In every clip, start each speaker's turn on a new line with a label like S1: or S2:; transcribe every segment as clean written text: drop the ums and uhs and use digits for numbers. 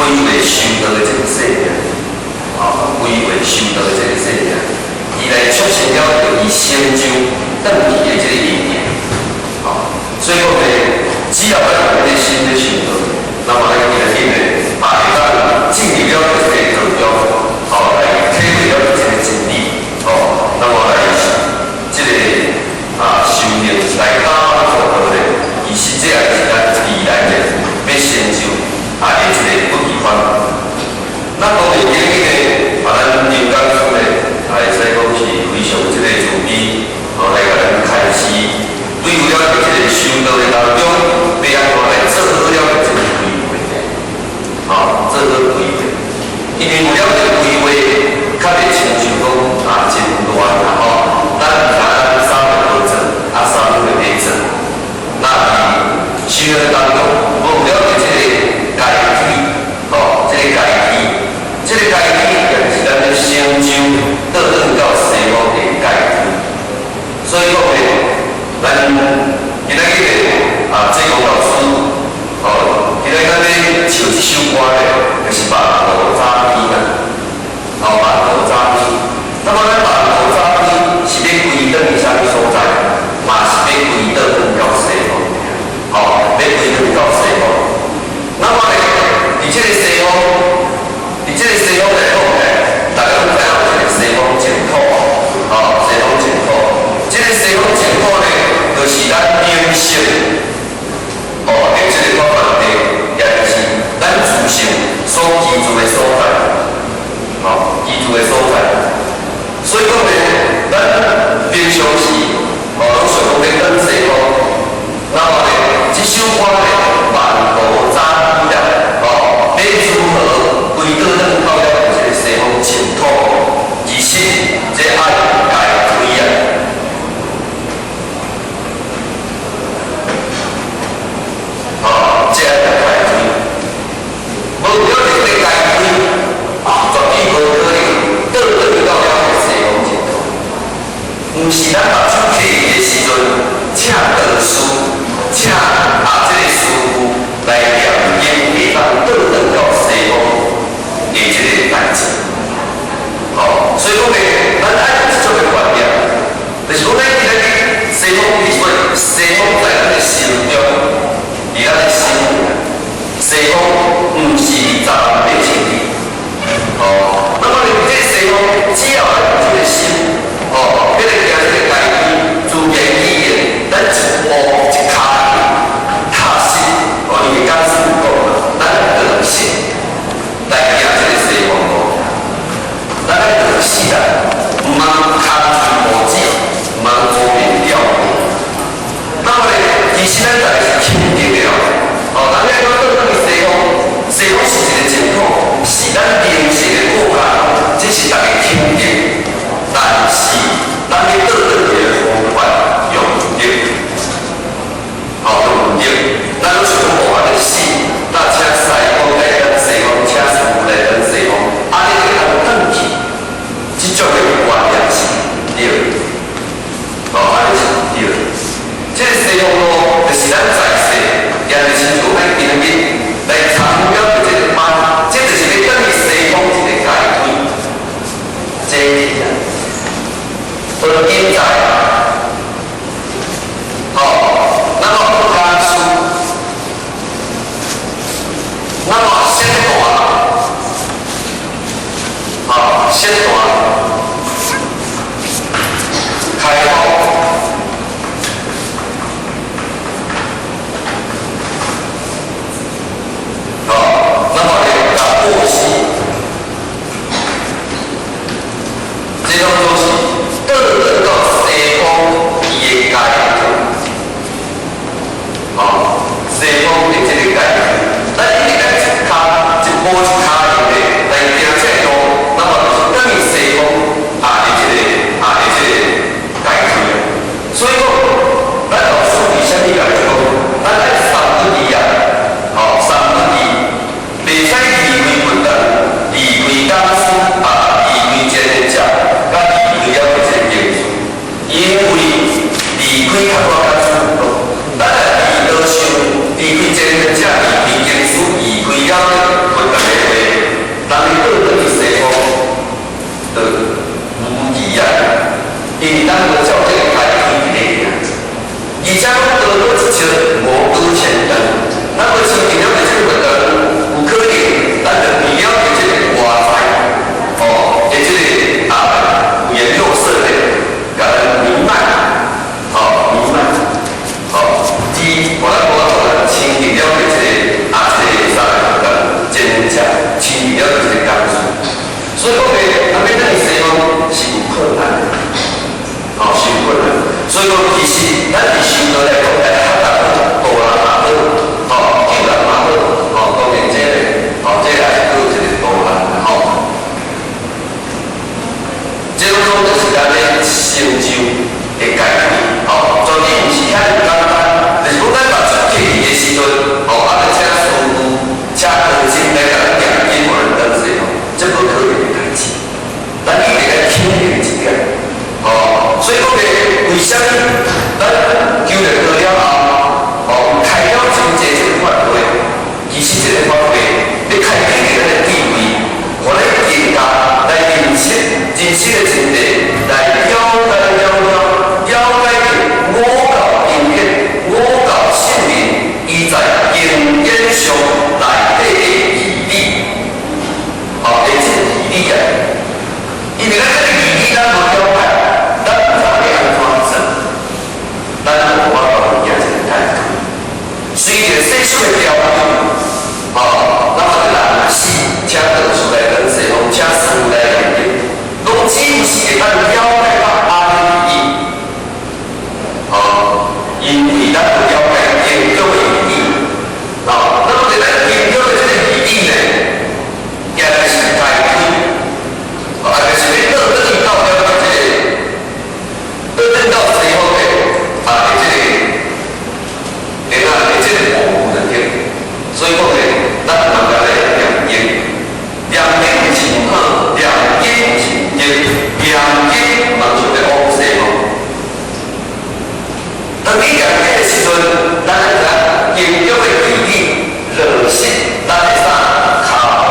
S1: 規劃修道的這個生命，啊，規劃修道的這個生命，伊來促成了伊成就轉去的這個因緣，啊，所以講呢，只要咱有這個心咧修道，那麼咱今日呢，嘛會當進入了這個道中，哦，來體會了這個真理，哦，那麼來這個啊修行來打破道咧，其實這也是咱未來咧欲成就啊的這個不二法門。那當然今日呢，啊，咱劉講師呢，啊，會使講是非常這個慈悲，哦，來共咱開示，對有了這個修道的當中，欲按怎來做好了這個規劃，啊，做好規劃，因為有了這個規劃，較袂親像講啊真亂啦吼，咱毋知咱啥物無做，啊啥物會欲做，那佇修行當中，無了這個階梯，吼，這個階梯。這個階梯也就是咱咧成就倒轉到西方的階梯，所以講咧，咱今仔日啊，濟公老師，哦，今仔日咱咧唱這首歌咧，就是萬路早天啦，哦，萬路早天。那麼咱萬路早天是欲歸轉去啥物所在？嘛是欲歸轉到西方，哦，欲歸轉到西方。那麼咧，佇這個西方。佇這個西方來講咧，大家攏知影有一個西方淨土，哦，西方淨土。這個西方淨土咧，就是咱靈性，哦，的這個發源地，也就是咱自性所居住的所在，哦，居住的所在。所以講咧，咱平常時，哦，攏想講欲轉西方，那麼咧，這首歌咧，萬路早天啦，哦，欲如何歸倒轉到了這個西方淨土？其實這愛階梯啊，哦，這愛階梯，無了這個階梯，絕對無可能倒轉到了西方淨土。毋是咱目睭閉的時陣，請導師，請啊這個師父來念經，會當倒轉到西方的這個代誌。哦，所以講咧，咱愛有這種的觀念，就是講咱今仔日西方，比如說西方在咱的心中，佇咱的心裡，西方毋是佇10萬八千里。哦，那麼咧，這個西方只要咱有這個心，哦，欲來行這個階梯，自然而然，咱一步一跤踏實，哦，因為講師有講嘛，咱轉世來行這個西方路，咱愛轉世啦，毋通空喙無舌，毋通烏面吊。那麼咧，其實咱大家是肯定的哦，哦，咱欲講轉轉去西方，西方是一個淨土，是咱靈性的國家，這是大家肯定。但是，咱欲轉轉去的方法用毋著，哦，用毋著。咱攏想講無法度死，那請西方來轉西方，請師父來轉西方，按呢就會當轉去。這種的觀念是毋對，哦，按呢是毋對。這個西方路就是咱在世，也就是親像咱今日來參與了這個班，這就是欲轉去西方一個階梯，這是啊。黃金在，好，那麼講師，那麼先大，好，先大，開放，好，那麼咧，甲布施，這種都是倒轉到西方伊的階梯，哦，西方的這個階梯，咱一直愛一跤一步一跤的來行這個路，那麼就是轉去西方。上內底的義理，哦，的這個義理啊，因為咱這個義理咱無了解，咱毋知欲按怎做，咱無法度行這個解脫。隨著世俗的潮流，哦，咱嘛人死，請道士來轉西方，請師父來念經，攏只有是會當了解到阿彌義，哦，因為咱無了解經教的義理，哦，那麼佇咱經教的這個義理呢，也就是解開，哦，就是欲倒轉去到了這個，倒轉到西方的啊，這個，對啊，這個模糊的對，所以講呢，咱毋通來念經，念經毋是毋好，念經毋是毋對，念經毋通想欲往西方。當你念經的時陣，咱愛知影經教的義理落實咱的啥跤步，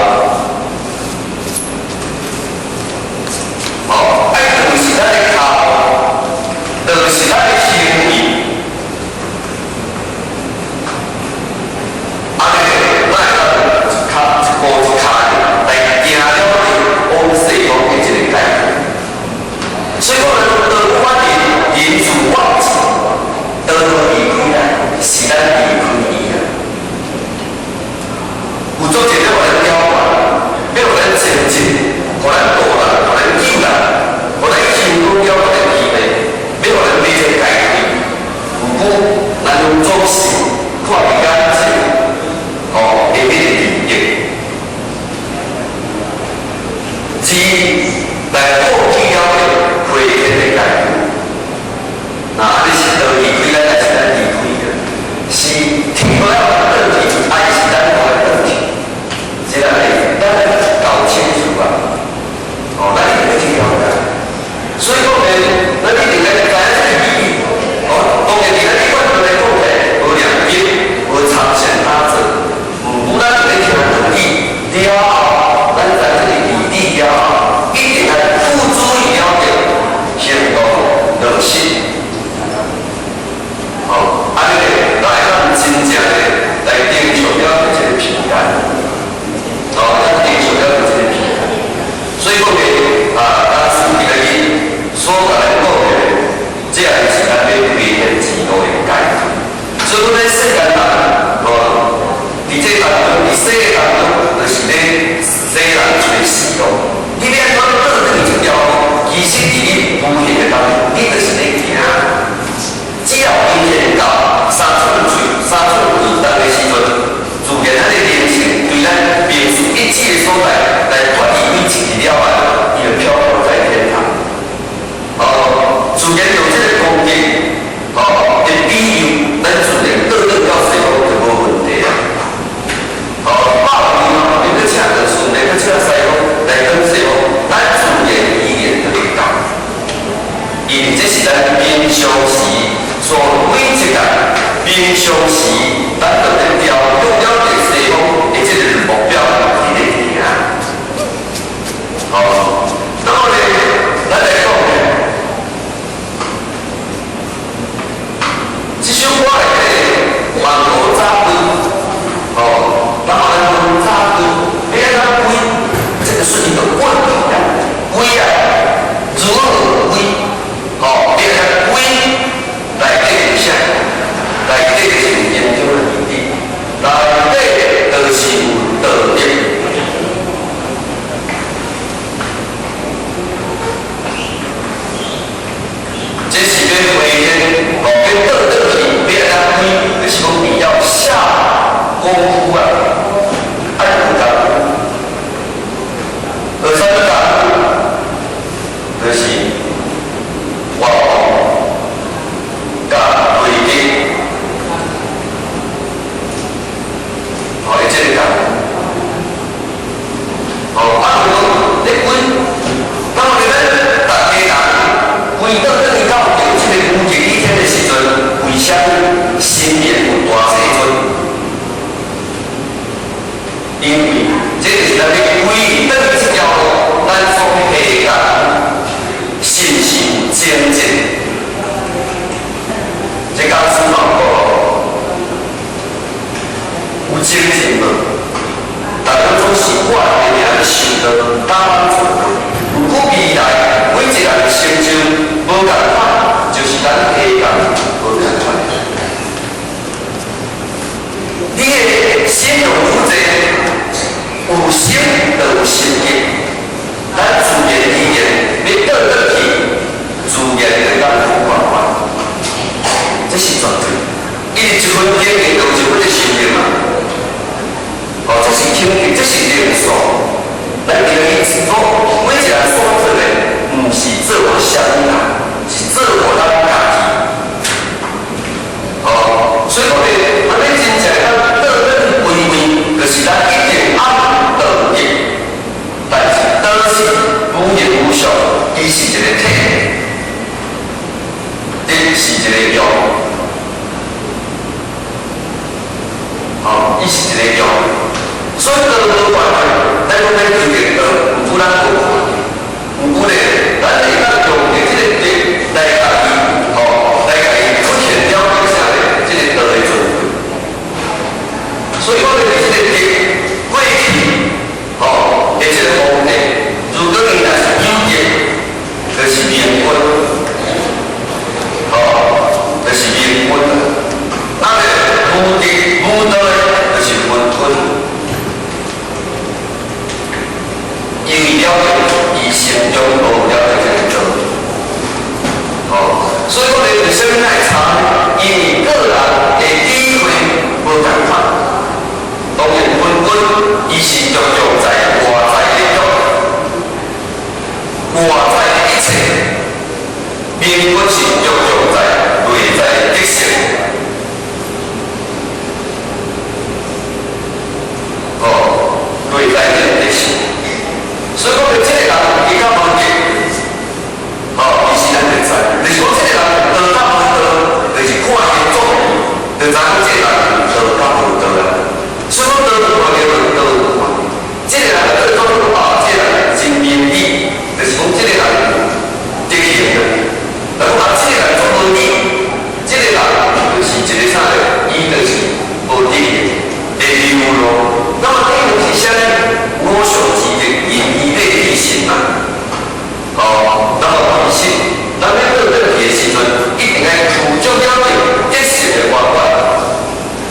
S1: 哦，愛落實咱的跤步，落實咱的行為，按呢，咱會當一跤一步一跤來行了去往西方的這個解脫。所以講，當反應人自我道路離開咱，是咱離開伊啊。有足濟欲予咱挑戰，欲予咱前進，予咱努力，予咱救力，予咱成功了這個機會，欲予咱買這個解開。毋過，咱攏總是看佇眼前，哦，的彼個利益，而來放棄了這個回天的解脫。那按呢是道離開咱，還是咱離開伊？是天愛咱轉去，還是咱愛轉去？這個咱愛搞清楚啊！哦，咱一定欲去了解。所以講呢，咱一定愛知影這個義理。哦，當然佇咱一般來講呢，無念經，無參禪打坐，毋過咱佇咧聽道理了後，咱知這個義理了後，一定愛付諸於了的行動落實。哦，按呢，咱會當真正的來頂上了這個平安。哦，咱頂上了這個平安。所以講呢，啊，當時今日所共咱講的，這也是咱欲歸天之路的解脫。所以講，咱世間人，哦，佇這當中，佇世界當中，就是咧世人揣死路。你欲按怎倒轉去這條路，其實佇你無形的當中，你就是咧行。只要經驗到三寸喙、三寸耳動的時陣，自然咱的靈性對咱命數一致的所在來脫離每一日了後，伊就飄浮在天堂。哦，自然用這個功德，哦，的比喻，咱自然倒轉到西方就無問題啊。哦，百年後，你欲請道士，你欲請師父來轉西方，咱自然依然就會到。因為這是咱平常時所累積的，平常時咱就咧調用了這西方的這個目標佇咧行。好，那麼呢，咱來講呢，這首歌內底萬羅早歸，哦，那麼咱講早歸，欲按怎歸？這個是一個問題啊，歸啊，如何歸？哦，欲按怎歸？內底有啥？內底就是有經中的義理，內底就是有道德。這是欲回天，哦，欲倒轉去，欲按怎歸？就是講你要下功夫啊，愛有功夫。學啥物功夫？就是活動佮累積，哦，這個功夫。哦，啊，就講你歸，那麼你咱逐家人歸倒轉去到這個無極一天的時陣，為啥物心緣有大細陣？因為這就是咱欲歸轉去這條路，咱所下的功夫，是毋是有精進？這講師嘛有講，有精進無？大家總是我的名修道，敢捌做過。毋過未來每一個人的成就無仝款，就是咱下降無仝款。你的心用愈濟，有心就有心結。咱自然而然欲倒轉去，自然就當有辦法。這是絕對。因為一分經營就有一分的收益嘛。哦，這是肯定，這是定數。咱今日講每一個人所做的，毋是做予啥物人，是做予咱家己。哦，所以講咧，咱欲真正當倒轉歸位，就是咱一定愛道德。但是道是無形無相，伊是一個體，德是一個用。哦，伊是一個用。所以道無關係，咱講欲求得道，毋過咱無看，毋過咧，咱會當用的這個德來共伊，吼，來共伊出現了解啥咧？這個道的尊貴。所以講咧，這個德過去，吼，的這個皇帝，如果伊若是有德，就是明君，吼，就是明君啦。那咧無德無道的，就是昏君。因為了解伊心中無了解這個道，吼，所以講咧，為啥物愛差？因為個人的機會無仝款。當然，昏君伊是着重在外在的欲，外在的一切；明君是着重在內在的德性。哦，內在的德性。所以講，這個人伊較無德，吼，其實咱就知，就是講這個人道較無道，就是看伊作為，就知影這個人道較無道啦。所以講道有看著，道有看。這個人做做啊，這個人真明理，就是講這個人有德行的。但講啊，這個人做無理，這個人就是一個啥咧？伊就是無德行的流露。那麼德行是啥呢？我上之德，仁義禮智信嘛。哦，那麼其實，咱欲倒轉去的時陣，一定愛具足了著德性的觀念。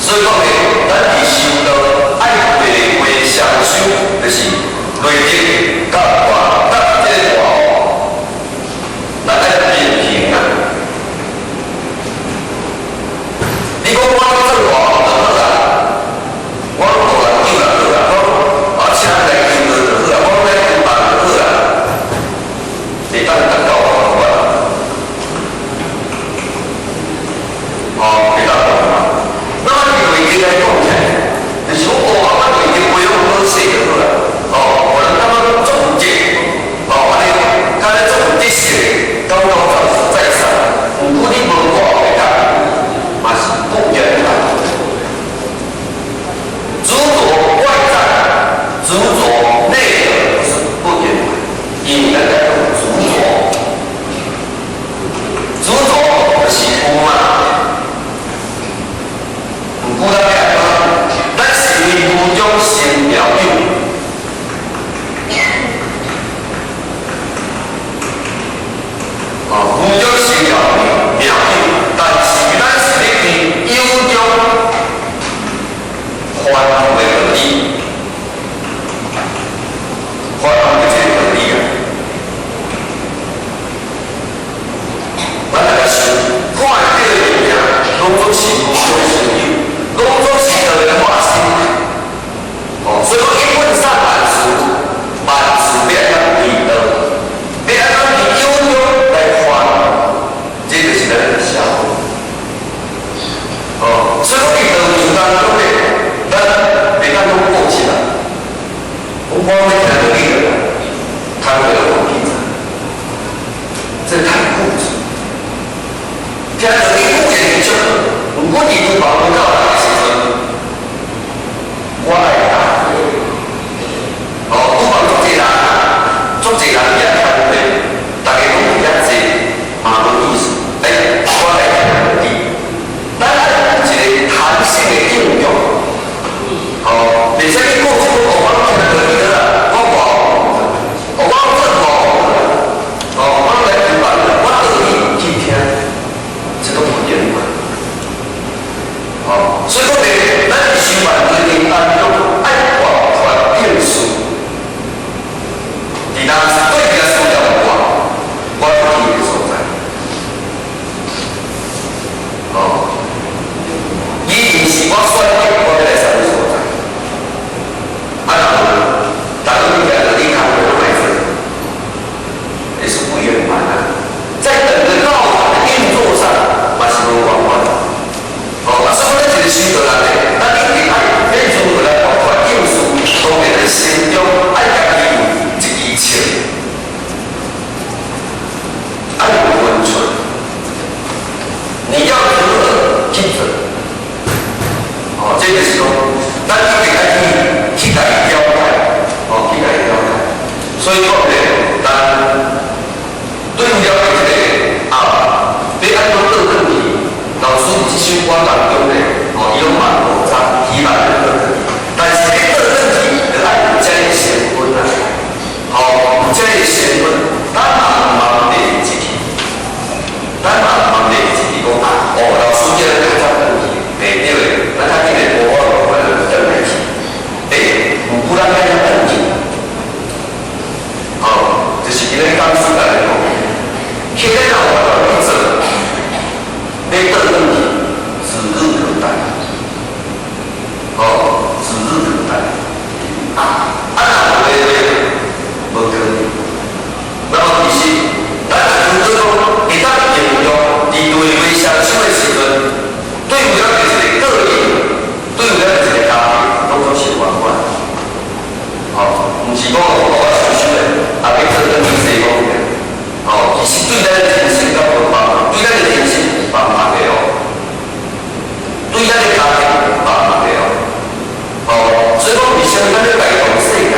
S1: 所以講咧，咱佇修道愛內外雙修，就是內德佮外佮這個外悟，咱愛平衡啊。你講我做外悟就好啦，我度人救人好啦，我啊請人來求道就好啦，我來求辦就好啦，會當達到圓滿。哦，會當圓滿。那麼佇內德來講起來，就是講哦，我內德培養好勢就好啦。哦，予人感覺足有德，哦，按呢，敢若足有德性，高高在上。毋過你無外悟的教育，嘛是不圓滿。執著外在，執著內德是不圓滿，因為咱在講執著，執著就是有嘛。毋過咱欲講，咱是為無中生妙有。哦，無中生妙有，但是咱是咧佇有中還有的道理，還有的這個道理啊。咱來想，看會著的物件，攏總是無中生有，攏總是道的化身。哦，所以講一本善萬事，萬事欲按怎歸道，欲按怎佇有中來還，這就是咱的社會。哦，所以講佇道場當中咧，咱袂當攏固執啊。我欲聽道理啦，工課攏忘記咗，這太固執。聽道理固然是足，毋過佇廚房無夠人的時陣，我愛答。哦，廚房足濟人，足濟人遐開會，逐家攏佇遐坐，嘛無意思。欸，我愛聽道理。咱愛有一個彈性的應用。咱一定愛去去共伊了解，哦，去共伊了解。所以講咧，咱對了這個啊，欲按怎倒轉去，老師佇這首歌當中咧，哦，伊攏嘛無早希望欲倒轉去，但是欲倒轉去，就愛有這个成分啊，吼，有這个成分，咱嘛毋茫袂入去，咱嘛毋茫袂入去講啊，哦，老師叫咱較早轉去，袂對的，咱較緊的無法度可能轉來去，欸，毋過咱愛轉去，吼，就是今日講師共咱講，現在若有法度去做，欲倒轉去，指日可待，哦，指日可待。啊，啊，若無的話，無可能。那麼其實，咱若如果講會當應用佇對話相處的時陣，對有了一個個人，對有了一個家庭，攏總是圓滿。吼，毋是講我想想的，啊，欲做轉去西方的。吼，其實對咱的人生敢無幫助，對咱的人生有幫助的哦。對咱的家庭有幫助的哦。哦，所以講為啥物咱咧帶動世界？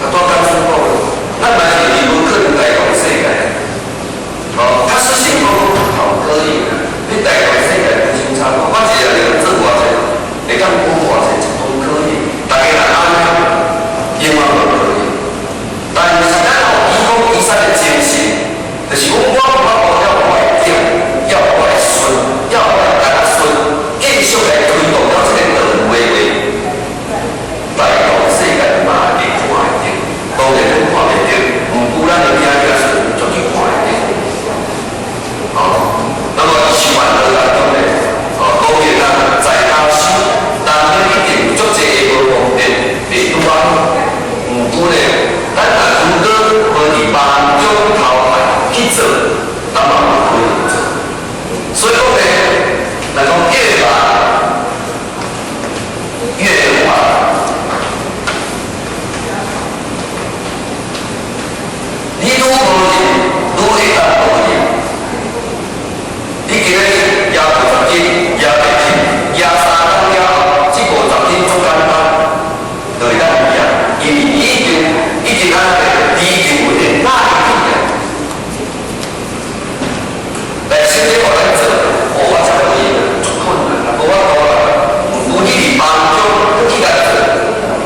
S1: 啊，拄剛說過，咱嘛是無可能帶動世界。哦，較實行講好可以啦，你帶動世界不傷差無，我一個人做偌濟，會當講偌濟，一攏可以。大家若按呢，永遠無可能。但是咱有愚公移山的精神，就是講我無法度要我的囝，要我的孫，要我的仔孫，繼續來推動了這個道話話，帶動世界嘛會看會著，當然攏看袂著，毋過咱的囝仔孫絕對看會著。哦，那麼伊受煩惱當中咧，哦，當然啦，在家修，當然一定有足濟的無方便，袂拄好。毋過咧，咱若如果無佇忙中偷懶去做，咱嘛無可能做。所以講咧，若講越忙越忙，你愈無閒，愈會當無閒。你今日舉50斤，舉袂起，舉3工了後，這50斤足簡單，就會當舉，因為你已經按呢，你已經有彼個耐力啊。來，先咧，予咱做，哦，我才無閒，足困難，無法度啦。毋過你佇忙中，閣去共做，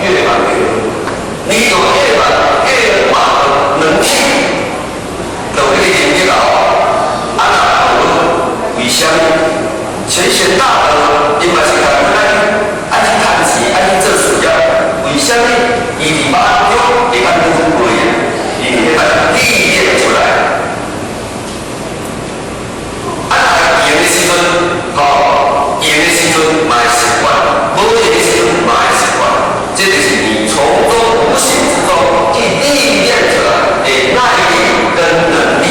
S1: 越忙越好。你就越忙越忙的能力，就有彼個能力啊！啊，若無，為啥物？前賢大德，𪜶嘛是共款愛去趁錢，愛去做事業。為啥物？伊佇忙中會當愈無閒？因為彼個歷練出來。啊，若閒的時陣，吼，閒的時陣嘛會習慣，無閒的時陣嘛會習慣。這就是你從中無形之中去歷練出來的耐力跟能力。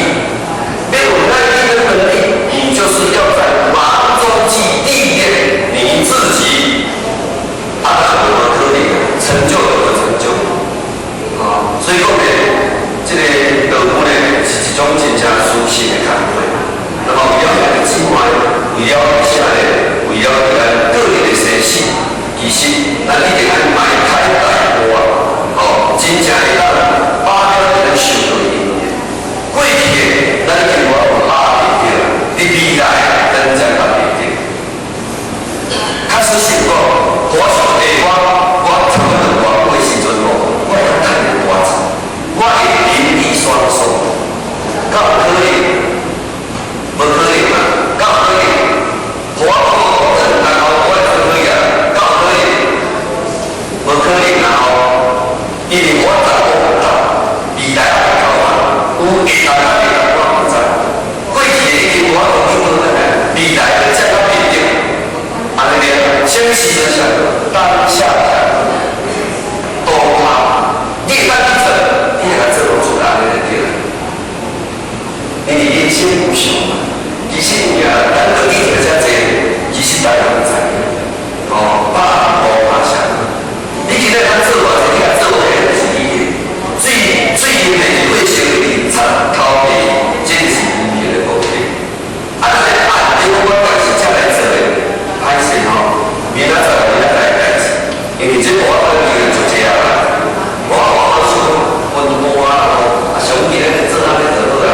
S1: 沒有耐力跟能力，你就是要在忙中去歷練你自己。啊，那無可能成就就無成就。啊，所以講咧，這個道夫咧是一種真正殊勝的工課。那麼為了遐個姊妹，為了啥咧？為了咱個人的生死，其實咱一定愛邁開大步啊！哦，真正會當把握咱受到的因緣。過去的咱已經無法度把握著，佇未來咱才把握著。確實是講，我想下我我差不多偌久的時陣吼，我會當趁偌濟，我會名利雙收，敢有可能？無可能啊！敢有可能？予我講然後我會做可以啊？敢有可能？無可能啊吼！因為我十五到未來還會到啊，有會當甲袂當我毋知。過去的已經無法度去倒轉來，未來就接較袂著。按呢爾，啥物時陣上當下上當下，你會當去做，你會共做出來，按呢就對啦。因為人生無常嘛，其實有影，咱過去做遮濟，其實大家毋知影。哦，百無拍啥。你今日通做偌濟，你共做落去就是你的。水水淹的會成你插頭皮。因為這無法度叫做這啊，我想溫和啊，啊，上今仔日做按呢就好啊，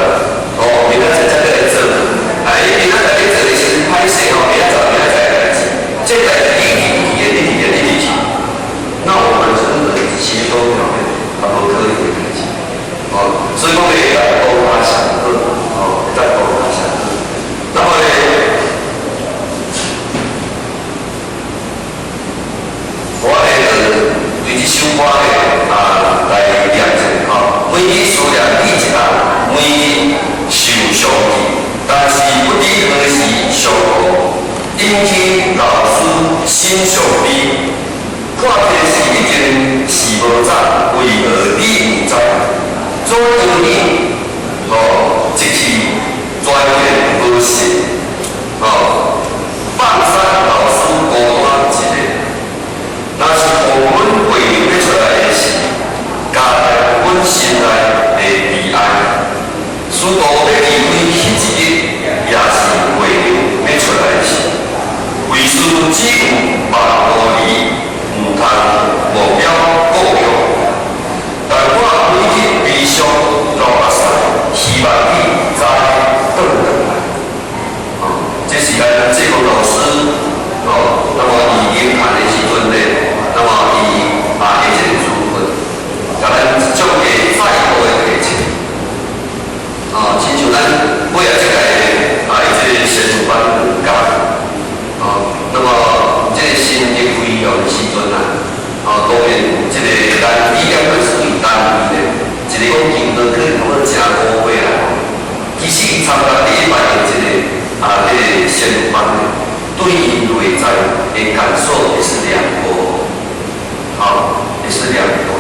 S1: 哦，明仔載才閣來做，啊，伊明仔載咧做的時陣歹勢吼，明仔載明仔載的代誌，這代誌你去去的，你去的，你去。那我們真的其實都表面，啊，無可能的代誌，哦，所以講會當多加上好，哦，會當多加上好。那麼咧，我咧就對這首歌咧啊來念一下吼，每日思念你一人，每日受傷氣，但是不知何時相逢，引起老師心傷悲。看電視已經是無早，為何你毋知？怎樣你哦，一去全然無信，哦，放生老師孤單一个。若是予阮月亮欲出來的時，加添阮心內的悲哀。使徒欲離開彼一日，也是月亮欲出來的時。為師只有萬步里，毋通忘了故鄉。但我每日悲傷流目屎，希望你早日轉轉來。哦，這是咱這個老師哦，那麼伊研判的時陣咧，那麼伊啊的這個處分，共咱一種的再度的提醒。啊，親像咱尾仔這屆啊，伊這個先修班兩工，啊，那麼這個新的開用的時陣啊，啊，當然這個咱理念是對單位的，一個講經過可能差不多誠五歲啦。其實伊參加第一擺的這個啊，這個先修班咧，對伊內在的感受也是良多，啊，也是良多。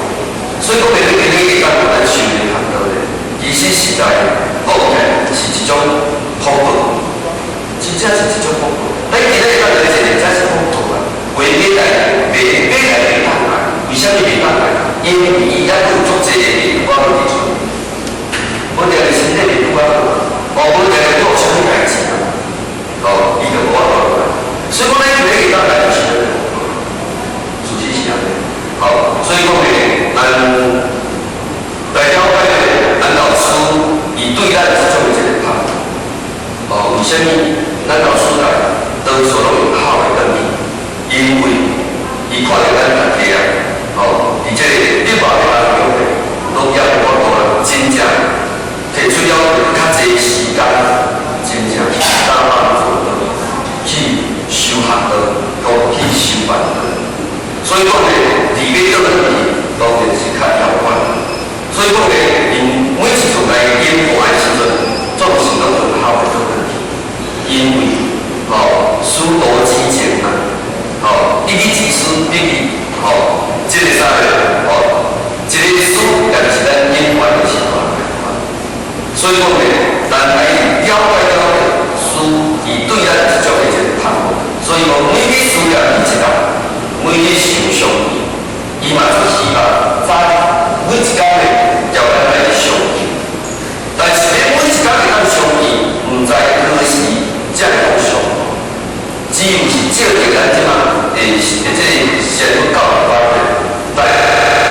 S1: 所以講，你今日會當咱想的較多咧，其實實在講起來是一種福報，真正是一種福報。咱今日會當來這個，才是福報啊！話買來，袂買來袂當來，為啥物袂當來？因為伊猶閣有足濟的未拄仔好佇厝，無定定身體袂拄仔好，哦，無定定做啥物代誌，哦，伊就無法度來。所以講，咱今日會當來就是咱的福報，事實是按呢。好，所以講咧，咱來了解咧，咱老師伊對咱這種的這個盼望，哦，為啥物咱老師來當初攏用哭的轉去？因為伊看著咱大家啊，哦，佇這個立法的當中咧，攏猶無法度啊，真正提出了較濟時間，真正去打螞做道，去修學道，閣去修辦道。所以講咧，離欲轉去，當然是較遙遠。所以講咧，𪜶每一次來演講的時陣，總是攏用哭的轉去，因為哦，師徒之情啊，哦，一己之師，必己，哦，這個啥個，